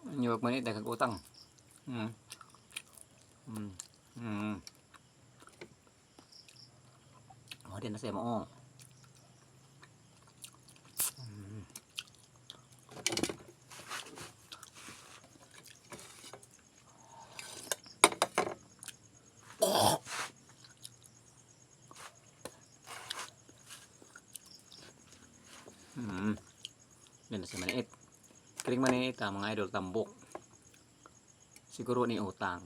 Nyuwag man daghang utang. Oh, din na siya mo. Yan na siya maniit. Kiring maniit ah, mga idol, tambok. Siguro ni utang.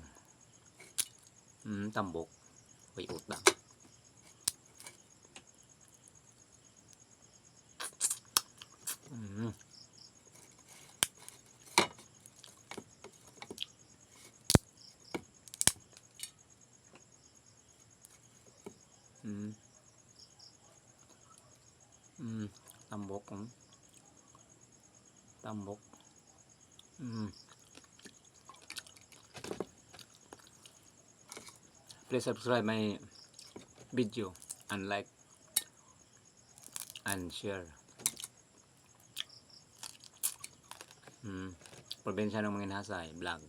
Tambok. Uy, utang. Tambok. Tambok. Please subscribe my video and like and share. Probinsya ng mga inhasay, vlog.